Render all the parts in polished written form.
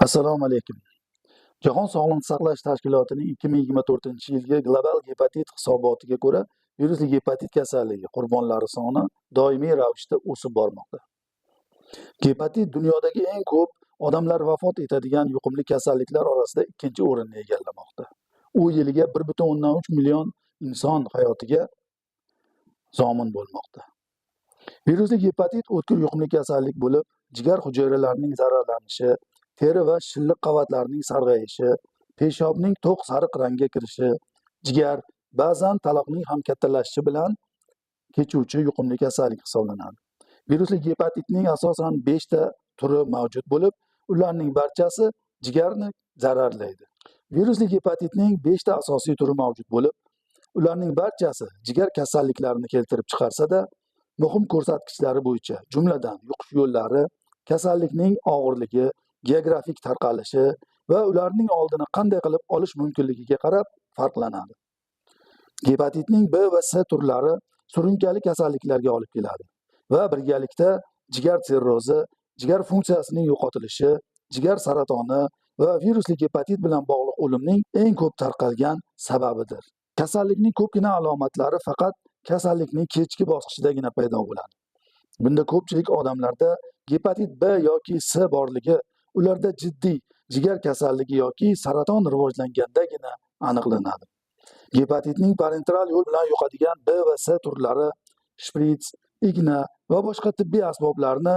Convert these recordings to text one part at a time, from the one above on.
Assalomu alaykum. Jahon sog'liqni saqlash tashkilotining 2024-yilgi global gepatit hisobotiga ko'ra, virusli gepatit kasalligi qurbonlari soni doimiy ravishda o'sib bormoqda. Gepatit dunyodagi eng ko'p odamlar vafot etadigan yuqumli kasalliklar orasida ikkinchi o'rinni egallamoqda. U yiliga 1,3 million inson hayotiga zomin bo'lmoqda. Virusli gepatit o'tkir yuqumli kasallik bo'lib, jigar hujayralarining zararlanishi, teri va shilliq qavatlarining sarg'ayishi, peshobning to'q sariq rangga kirishi, jigar, ba'zan taloqning ham kattalashishi bilan kechuvchi yuqumli kasallik hisoblanadi. Virusli gepatitning asosan 5 ta turi mavjud bo'lib, ularning barchasi jigarni zararlaydi. Virusli gepatitning 5 ta asosiy turi mavjud bo'lib, ularning barchasi jigar kasalliklarini keltirib chiqarsa-da, muhim ko'rsatkichlari bo'yicha, jumladan yuqish yo'llari, kasallikning og'irligi, geografik tarqalishi va ularning oldini qanday qilib olish mumkinligiga qarab farqlanadi. Gepatitning B va C turlari surunkali kasalliklarga olib keladi va birgalikda jigar sirrozi, jigar funksiyasining yo'qotilishi, jigar saratoni va virusli gepatit bilan bog'liq o'limning eng ko'p tarqalgan sababidir. Kasallikning ko'pgina alomatlari faqat kasallikning kechki bosqichidagina paydo bo'ladi. Bunda ko'pchilik odamlarda gepatit B yoki C borligi ularda jiddiy jigar kasalligi yoki saraton rivojlangandagina aniqlanadi. Gepatitning parenteral yo'l bilan yuqadigan B va C turlari shprits, igna va boshqa tibbiy asboblarni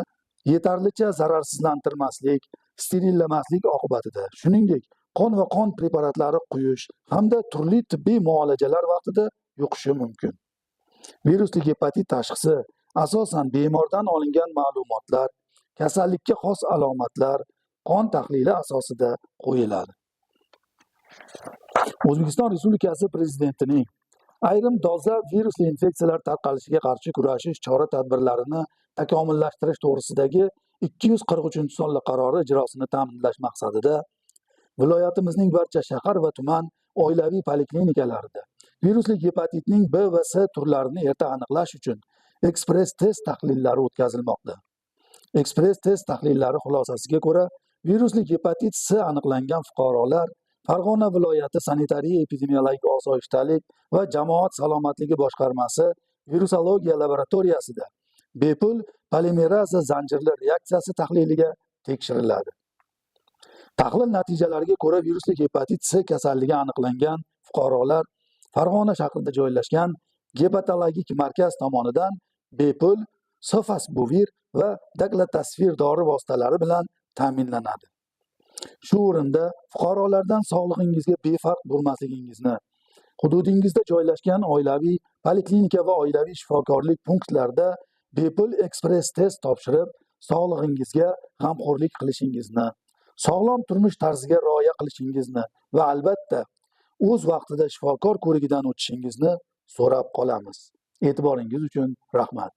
yetarlicha zararsizlantirmaslik, sterillamaslik oqibatida, shuningdek, qon va qon preparatlari quyish hamda turli tibbiy muolajalar vaqtida yuqishi mumkin. Virusli gepatit tashxisi asosan bemordan olingan ma'lumotlar, kasallikka xos alomatlar, qon tahlili asosida qo'yiladi. O'zbekiston Respublikasi Prezidentining ayrim dolzarb virusli infeksiyalar tarqalishiga qarshi kurashish chora-tadbirlarini takomillashtirish to'g'risidagi 243-sonli qarori ijrosini ta'minlash maqsadida viloyatimizning barcha shahar va tuman oilaviy poliklinikalarida virusli gepatitning B va C turlarini erta aniqlash uchun ekspress test tahlillari o'tkazilmoqda. Ekspress test tahlillari xulosasiga ko'ra, virusli gepatit C aniqlangan fuqarolar Farg'ona viloyati sanitariya epidemiologik osoyishtalik va jamoat salomatligi boshqarmasi virusologiya laboratoriyasida bepul polimeraza zanjirli reaksiyasi tahliliga tekshiriladi. Tahlil natijalariga ko'ra virusli gepatit C kasalligi aniqlangan fuqarolar Farg'ona shahrida joylashgan gepatologik markaz tomonidan bepul sofosbuvir va daclatasvir dori vositalari bilan ta'minlanadi. Shu o'rinda fuqarolardan sog'lig'ingizga befarq bo'lmasligingizni, hududingizda joylashgan oilaviy poliklinika va oilaviy shifokorlik punktlarida bepul ekspress test topshirib, sog'lig'ingizga g'amxo'rlik qilishingizni, sog'lom turmush tarziga rioya qilishingizni va albatta o'z vaqtida shifokor ko'rigidan o'tishingizni so'rab qolamiz. E'tiboringiz uchun rahmat.